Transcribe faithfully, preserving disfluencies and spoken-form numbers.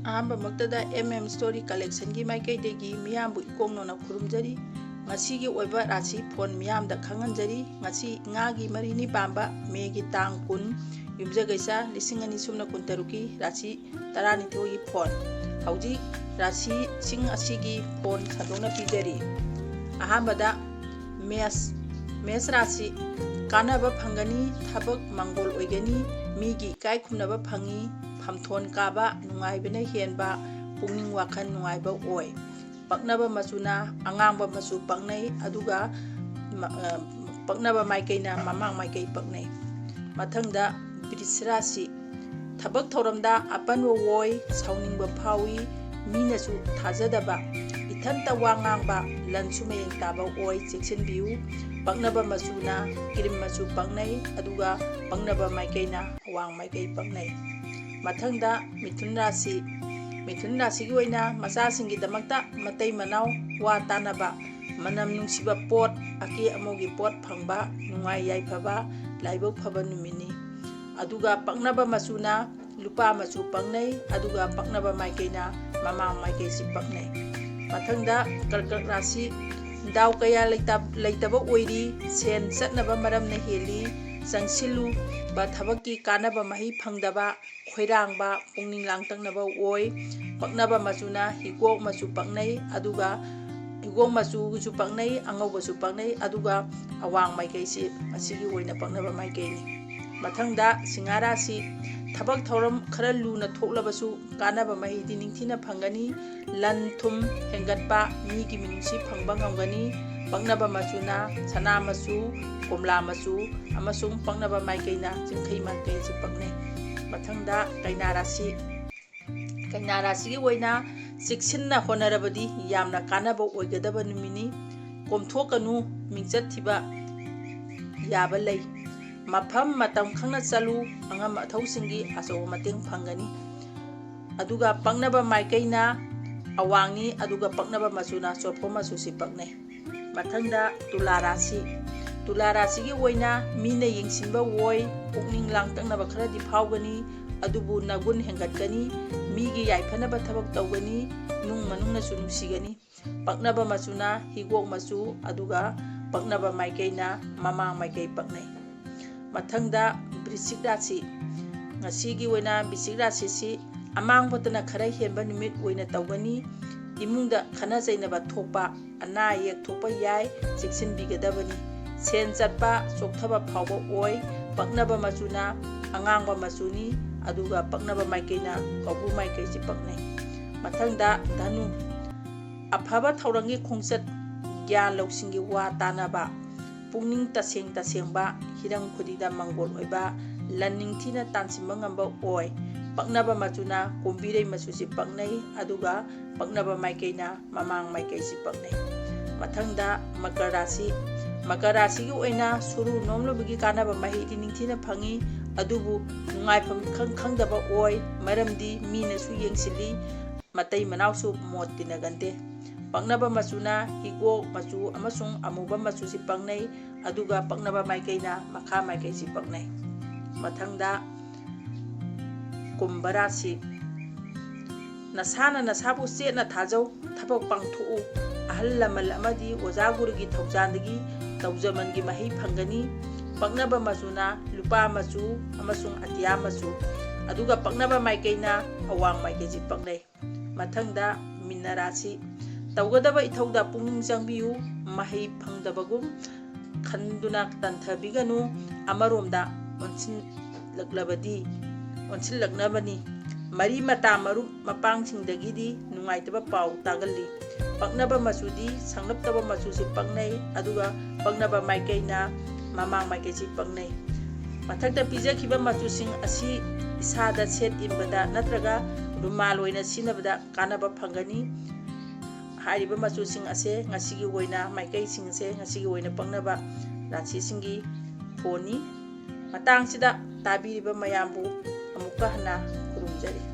ꯑꯍꯥꯟꯕꯃꯛꯇꯗ M M Story Collectionꯒꯤ ꯃꯥꯏꯀꯩꯗꯒꯤ ꯃꯤꯌꯥꯝꯕꯨ ꯏꯀꯣꯛ ꯅꯧꯅ ꯈꯨꯔꯨꯝꯖꯔꯤ꯫ ꯉꯁꯤꯒꯤ ꯑꯣꯏꯕ ꯔꯥꯁꯤ ꯐꯣꯟ ꯃꯤꯌꯥꯝꯗ ꯈꯪꯍꯟꯖꯔꯤ꯫ ꯉꯁꯤ ꯏꯉꯥꯒꯤ ꯃꯔꯤꯅꯤ ꯄꯥꯟꯕ ꯃꯦꯒꯤ ꯇꯥꯡ ꯀꯨꯟ, ꯌꯨꯝꯖꯀꯩꯁ ꯂꯤꯁꯤꯡ ꯑꯅꯤ ꯁꯨꯞꯅ ꯀꯨꯟꯇꯔꯨꯛꯀꯤ ꯔꯥꯁꯤ ꯇꯔꯥꯅꯤꯊꯣꯏꯒꯤ ꯐꯣꯟ꯫ ꯍꯧꯖꯤꯛ ꯔꯥꯁꯤꯁꯤꯡ ꯑꯁꯤꯒꯤ ꯐꯣꯟ ꯁꯟꯗꯣꯛꯅ ꯄꯤꯖꯔꯤ꯫ ꯑꯍꯥꯟꯕꯗ ꯃꯦꯁ, ꯃꯦꯁ ꯔꯥꯁꯤ꯫ ꯀꯥꯟꯅꯕ ꯐꯪꯒꯅꯤ, ꯊꯕꯛ ꯃꯪꯒꯣꯜ ꯑꯣꯏꯒꯅꯤ, ꯃꯤꯒꯤ ꯏꯀꯥꯏ ꯈꯨꯝꯅꯕ ꯐꯪꯉꯤ, ꯐꯝꯊꯣꯟ ꯀꯥꯕ, ꯅꯨꯡꯉꯥꯏꯕꯅ ꯍꯦꯟꯕ, ꯄꯨꯛꯅꯤꯡ ꯋꯥꯈꯜ ꯅꯨꯡꯉꯥꯏꯕ ꯑꯣꯏ꯫ ꯄꯛꯅꯕ ꯃꯆꯨꯅ ꯑꯉꯥꯡꯕ ꯃꯆꯨ ꯄꯛꯅꯩ, ꯑꯗꯨꯒ ꯃ-, ꯑ, ꯄꯛꯅꯕ ꯃꯥꯏꯀꯩꯅ ꯃꯃꯥꯡ ꯃꯥꯏꯀꯩ ꯄꯛꯅꯩ꯫ ꯃꯊꯪꯗ ꯕ꯭ꯔꯤꯁ ꯔꯥꯁꯤ꯫ ꯊꯕꯛ ꯊꯧꯔꯝꯗ ꯑꯄꯟꯕ ꯑꯣꯏ, ꯁꯥꯎꯅꯤꯡꯕ ꯐꯥꯎꯏ, ꯃꯤꯅꯁꯨ ꯊꯥꯖꯗꯕ, ꯏꯊꯟꯇ ꯋꯥ ꯉꯥꯡꯕ, ꯂꯟꯁꯨ ꯃꯌꯦꯡ ꯇꯥꯕ ꯑꯣꯏ, ꯆꯦꯛꯁꯤꯟꯕꯤꯌꯨ꯫ ꯄꯛꯅꯕ ꯃꯆꯨꯅ ꯀ꯭ꯔꯤꯝ ꯃꯆꯨ ꯄꯛꯅꯩ, ꯑꯗꯨꯒ ꯄꯛꯅꯕ ꯃꯥꯏꯀꯩꯅ ꯑꯋꯥꯡ ꯃꯥꯏꯀꯩ ꯄꯛꯅꯩ꯫ ꯃꯊꯪꯗ ꯃꯤꯊꯨꯟ ꯔꯥꯁꯤ꯫ ꯃꯤꯊꯨꯟ ꯔꯥꯁꯤꯒꯤ ꯑꯣꯏꯅ ꯃꯆꯥꯁꯤꯡꯒꯤꯗꯃꯛꯇ ꯃꯇꯩ ꯃꯅꯥꯎ, ꯋꯥ ꯇꯥꯅꯕ, ꯃꯅꯝ ꯅꯨꯡꯁꯤꯕ ꯄꯣꯠ, ꯑꯀꯦ ꯑꯃꯧꯒꯤ ꯄꯣꯠ ꯐꯪꯕ, ꯅꯨꯡꯉꯥꯏ ꯌꯥꯏꯐꯕ, ꯂꯥꯏꯕꯛ ꯐꯕ ꯅꯨꯃꯤꯠꯅꯤ꯫ ꯑꯗꯨꯒ ꯄꯛꯅꯕ ꯃꯆꯨꯅ ꯂꯨꯄꯥ ꯃꯆꯨ ꯄꯛꯅꯩ, ꯑꯗꯨꯒ ꯄꯛꯅꯕ ꯃꯥꯏꯀꯩꯅ ꯃꯃꯥꯡ ꯃꯥꯏꯀꯩꯁꯤ ꯄꯛꯅꯩ꯫ ꯃꯊꯪꯗ ꯀꯔꯀꯠ ꯔꯥꯁꯤ꯫ ꯗꯥꯎ ꯀꯌꯥ ꯂꯩꯇ-, ꯂꯩꯇꯕ ꯑꯣꯏꯔꯤ, ꯁꯦꯟ ꯆꯠꯅꯕ ꯃꯔꯝꯅ ꯍꯦꯜꯂꯤ, ꯆꯪꯁꯤꯜꯂꯨꯕ ꯊꯕꯛꯀꯤ ꯀꯥꯟꯅꯕ ꯃꯍꯩ ꯐꯪꯗꯕ, ꯈꯣꯏꯔꯥꯡꯕ, ꯄꯨꯛꯅꯤꯡ ꯂꯥꯡꯇꯛꯅꯕ ꯑꯣꯏ꯫ ꯄꯛꯅꯕ ꯃꯆꯨꯅ ꯍꯤꯒꯣꯛ ꯃꯆꯨ ꯄꯛꯅꯩ, ꯑꯗꯨꯒ ꯍꯤꯒꯣꯛ ꯃꯆꯨꯁꯨ ꯄꯛꯅꯩ, ꯑꯉꯧꯕꯁꯨ ꯄꯛꯅꯩ, ꯑꯗꯨꯒ ꯑꯋꯥꯡ ꯃꯥꯏꯀꯩꯁꯤ ꯑꯁꯤꯒꯤ ꯑꯣꯏꯅ ꯄꯛꯅꯕ ꯃꯥꯏꯀꯩꯅꯤ꯫ ꯃꯊꯪꯗ ꯁꯤꯡꯍꯥ ꯔꯥꯁꯤ꯫ ꯊꯕꯛ ꯊꯧꯔꯝ ꯈꯔ ꯂꯨꯅ ꯊꯣꯛꯂꯕꯁꯨ ꯀꯥꯟꯅꯕ ꯃꯍꯩꯗꯤ ꯅꯤꯡꯊꯤꯅ ꯐꯪꯒꯅꯤ꯫ ꯂꯟ ꯊꯨꯝ ꯍꯦꯟꯒꯠꯄ, ꯃꯤꯒꯤ ꯃꯤꯅꯨꯡꯁꯤ ꯐꯪꯕ ꯉꯝꯒꯅꯤ꯫ ꯄꯛꯅꯕ ꯃꯆꯨꯅ ꯁꯅꯥ ꯃꯆꯨ, ꯀꯣꯝꯂꯥ ꯃꯆꯨ, ꯑꯃꯁꯨꯡ ꯄꯛꯅꯕ ꯃꯥꯏꯀꯩꯅ ꯆꯤꯡꯈꯩ ꯃꯥꯏꯀꯩ ꯑꯁꯤ ꯄꯛꯅꯩ꯫ ꯃꯊꯪꯗ ꯀꯩꯅꯥ ꯔꯥꯁꯤ꯫ ꯀꯩꯅꯥ ꯔꯥꯁꯤꯒꯤ ꯑꯣꯏꯅ ꯆꯦꯛꯁꯤꯟꯅ ꯍꯣꯠꯅꯔꯕꯗꯤ ꯌꯥꯝꯅ ꯀꯥꯟꯅꯕ ꯑꯣꯏꯒꯗꯕ ꯅꯨꯃꯤꯠꯅꯤ꯫ ꯀꯣꯝꯊꯣꯛꯀꯅꯨ, ꯃꯤꯡꯆꯠ ꯊꯤꯕ ꯌꯥꯕ ꯂꯩ꯫ ꯃꯐꯝ ꯃꯇꯝ ꯈꯪꯅ ꯆꯠꯂꯨ, ꯑꯉꯝ ꯑꯊꯧꯁꯤꯡꯒꯤ ꯑꯆꯧꯕ ꯃꯇꯦꯡ ꯐꯪꯒꯅꯤ꯫ ꯑꯗꯨꯒ ꯄꯛꯅꯕ ꯃꯥꯏꯀꯩꯅ ꯑꯋꯥꯡꯅꯤ, ꯑꯗꯨꯒ ꯄꯛꯅꯕ ꯃꯆꯨꯅ ꯆꯣꯔꯐꯣꯟ ꯃꯆꯨꯁꯤ ꯄꯛꯅꯩ꯫ ꯃꯊꯪꯗ ꯇꯨꯂꯥ ꯔꯥꯁꯤ꯫ ꯇꯨꯂꯥ ꯔꯥꯁꯤꯒꯤ ꯑꯣꯏꯅ ꯃꯤꯅ ꯌꯦꯡꯁꯤꯟꯕ ꯑꯣꯏ, ꯄꯨꯛꯅꯤꯡ ꯂꯥꯡꯇꯛꯅꯕ ꯈꯔꯗꯤ ꯐꯥꯎꯒꯅꯤ, ꯑꯗꯨꯕꯨ ꯅꯒꯨꯟ ꯍꯦꯟꯒꯠꯀꯅꯤ, ꯃꯤꯒꯤ ꯌꯥꯏꯐꯅꯕ ꯊꯕꯛ ꯇꯧꯒꯅꯤ, ꯏꯃꯨꯡ ꯃꯅꯨꯡꯅꯁꯨ ꯅꯨꯡꯁꯤꯒꯅꯤ꯫ ꯄꯛꯅꯕ ꯃꯆꯨꯅ ꯍꯤꯒꯣꯛ ꯃꯆꯨ, ꯑꯗꯨꯒ ꯄꯛꯅꯕ ꯃꯥꯏꯀꯩꯅ ꯃꯃꯥꯡ ꯃꯥꯏꯀꯩ ꯄꯛꯅꯩ꯫ ꯃꯊꯪꯗ ꯕ꯭ꯔꯤꯁꯤꯛ ꯔꯥꯁꯤ꯫ ꯉꯁꯤꯒꯤ ꯑꯣꯏꯅ ꯕ꯭ꯔꯤꯁꯤꯛ ꯔꯥꯁꯤꯁꯤ ꯑꯃꯥꯡꯕꯇꯅ ꯈꯔ ꯍꯦꯟꯕ ꯅꯨꯃꯤꯠ ꯑꯣꯏꯅ ꯇꯧꯒꯅꯤ꯫ ꯏꯃꯨꯡꯗ ꯈꯠꯅ ꯆꯩꯅꯕ ꯊꯣꯛꯄ, ꯑꯅꯥ ꯑꯌꯦꯛ ꯊꯣꯛꯄ ꯌꯥꯏ, ꯆꯦꯛꯁꯤꯟꯕꯤꯒꯗꯕꯅꯤ꯫ ꯁꯦꯟ ꯆꯠꯄ, ꯆꯣꯛꯊꯕ ꯐꯥꯎꯕ ꯑꯣꯏ꯫ ꯄꯛꯅꯕ ꯃꯆꯨꯅ ꯑꯉꯥꯡꯕ ꯃꯆꯨꯅꯤ, ꯑꯗꯨꯒ ꯄꯛꯅꯕ ꯃꯥꯏꯀꯩꯅ ꯀꯧꯕ꯭ꯔꯨ ꯃꯥꯏꯀꯩꯁꯤ ꯄꯛꯅꯩ꯫ ꯃꯊꯪꯗ ꯙꯅꯨ꯫ ꯑꯐꯕ ꯊꯧꯔꯝꯒꯤ ꯈꯣꯡꯆꯠ, ꯒ꯭ꯌꯥꯟ ꯂꯧꯁꯤꯡꯒꯤ ꯋꯥ ꯇꯥꯅꯕ, ꯄꯨꯛꯅꯤꯡ ꯇꯁꯦꯡ ꯇꯁꯦꯡꯕ, ꯍꯤꯔꯝ ꯈꯨꯗꯤꯡꯗ ꯃꯪꯒꯣꯜ ꯑꯣꯏꯕ, ꯂꯟ ꯅꯤꯡꯊꯤꯅ ꯇꯥꯟꯁꯤꯟꯕ ꯉꯝꯕ ꯑꯣꯏ꯫ ꯄꯛꯅꯕ ꯃꯆꯨꯅ ꯀꯣꯝꯕꯤꯔꯩ ꯃꯆꯨꯁꯤ ꯄꯛꯅꯩ, ꯑꯗꯨꯒ ꯄꯛꯅꯕ ꯃꯥꯏꯀꯩꯅ ꯃꯃꯥꯡ ꯃꯥꯏꯀꯩꯁꯤ ꯄꯛꯅꯩ꯫ ꯃꯊꯪꯗ ꯃꯀꯔ ꯔꯥꯁꯤ꯫ ꯃꯀꯔ ꯔꯥꯁꯤꯒꯤ ꯑꯣꯏꯅ ꯁꯨꯔꯨ ꯅꯣꯝꯂꯨꯕꯒꯤ ꯀꯥꯟꯅꯕ ꯃꯍꯩꯗꯤ ꯅꯤꯡꯊꯤꯅ ꯐꯪꯉꯤ, ꯑꯗꯨꯕꯨ ꯅꯨꯡꯉꯥꯏꯐꯝ ꯏꯈꯪ ꯈꯪꯗꯕ ꯑꯣꯏ, ꯃꯔꯝꯗꯤ ꯃꯤꯅꯁꯨ ꯌꯦꯡꯁꯤꯜꯂꯤ, ꯃꯇꯩ ꯃꯅꯥꯎꯁꯨ ꯃꯣꯠ ꯇꯤꯟꯅꯒꯟꯗꯦ꯫ ꯄꯛꯅꯕ ꯃꯆꯨꯅ ꯍꯤꯒꯣꯛ ꯃꯆꯨ ꯑꯃꯁꯨꯡ ꯑꯃꯨꯕ ꯃꯆꯨꯁꯤ ꯄꯛꯅꯩ, ꯑꯗꯨꯒ ꯄꯛꯅꯕ ꯃꯥꯏꯀꯩꯅ ꯃꯈꯥ ꯃꯥꯏꯀꯩꯁꯤ ꯄꯛꯅꯩ꯫ ꯃꯊꯪꯗ ꯀꯨꯝꯚ ꯔꯥꯁꯤ꯫ ꯅꯁꯥꯅ ꯅꯁꯥꯕꯨ ꯆꯦꯠꯅ ꯊꯥꯖꯧ, ꯊꯕꯛ ꯄꯥꯡꯊꯣꯛꯎ꯫ ꯑꯍꯜ ꯂꯃꯟ ꯑꯃꯗꯤ ꯑꯣꯖꯥ ꯒꯨꯔꯨꯒꯤ ꯊꯧꯖꯥꯜꯗꯒꯤ ꯇꯧꯖꯃꯟꯒꯤ ꯃꯍꯩ ꯐꯪꯒꯅꯤ꯫ ꯄꯛꯅꯕ ꯃꯆꯨꯅ ꯂꯨꯄꯥ ꯃꯆꯨ ꯑꯃꯁꯨꯡ ꯑꯇꯤꯌꯥ ꯃꯆꯨ, ꯑꯗꯨꯒ ꯄꯛꯅꯕ ꯃꯥꯏꯀꯩꯅ ꯑꯋꯥꯡ ꯃꯥꯏꯀꯩꯁꯤ ꯄꯛꯅꯩ꯫ ꯃꯊꯪꯗ ꯃꯤꯅ ꯔꯥꯁꯤ꯫ ꯇꯧꯒꯗꯕ ꯏꯊꯧꯗ ꯄꯨꯛꯅꯤꯡ ꯆꯪꯕꯤꯌꯨ꯫ ꯃꯍꯩ ꯐꯪꯗꯕꯒꯨꯝ ꯈꯟꯗꯨꯅ ꯇꯟꯊꯕꯤꯒꯅꯨ꯫ ꯑꯃꯔꯣꯝꯗ ꯑꯣꯟꯁꯤꯜꯂꯛꯂꯕꯗꯤ, ꯑꯣꯟꯁꯤꯜꯂꯛꯅꯕꯅꯤ꯫ ꯃꯔꯤ ꯃꯇꯥ ꯃꯔꯨꯞ ꯃꯄꯥꯡꯁꯤꯡꯗꯒꯤꯗꯤ ꯅꯨꯡꯉꯥꯏꯇꯕ ꯄꯥꯎ ꯇꯥꯒꯜꯂꯤ꯫ ꯄꯛꯅꯕ ꯃꯆꯨꯗꯤ ꯁꯪꯂꯞꯇꯕ ꯃꯆꯨꯁꯤ ꯄꯛꯅꯩ, ꯑꯗꯨꯒ ꯄꯛꯅꯕ ꯃꯥꯏꯀꯩꯅ ꯃꯃꯥꯡ ꯃꯥꯏꯀꯩꯁꯤ ꯄꯛꯅꯩ꯫ ꯃꯊꯛꯇ ꯄꯤꯖꯈꯤꯕ ꯃꯆꯨꯁꯤꯡ ꯑꯁꯤ ꯏꯁꯥꯗ ꯁꯦꯠ ꯏꯟꯕꯗ ꯅꯠꯇ꯭ꯔꯒ ꯔꯨꯃꯥꯜ ꯑꯣꯏꯅ ꯁꯤꯖꯤꯟꯅꯕꯗ ꯀꯥꯟꯅꯕ ꯐꯪꯒꯅꯤ꯫ ꯍꯥꯏꯔꯤꯕ ꯃꯆꯨꯁꯤꯡ ꯑꯁꯦ ꯉꯁꯤꯒꯤ ꯑꯣꯏꯅ, ꯃꯥꯏꯀꯩꯁꯤꯡ ꯑꯁꯦ ꯉꯁꯤꯒꯤ ꯑꯣꯏꯅ ꯄꯛꯅꯕ ꯔꯥꯁꯤꯁꯤꯡꯒꯤ ꯐꯣꯟꯅꯤ꯫ ꯃꯇꯥꯡꯁꯤꯗ ꯇꯥꯕꯤꯔꯤꯕ ꯃꯌꯥꯝꯕꯨ ꯑꯃꯨꯛꯀ ꯍꯟꯅ ꯈꯨꯔꯨꯝꯖꯔꯤ꯫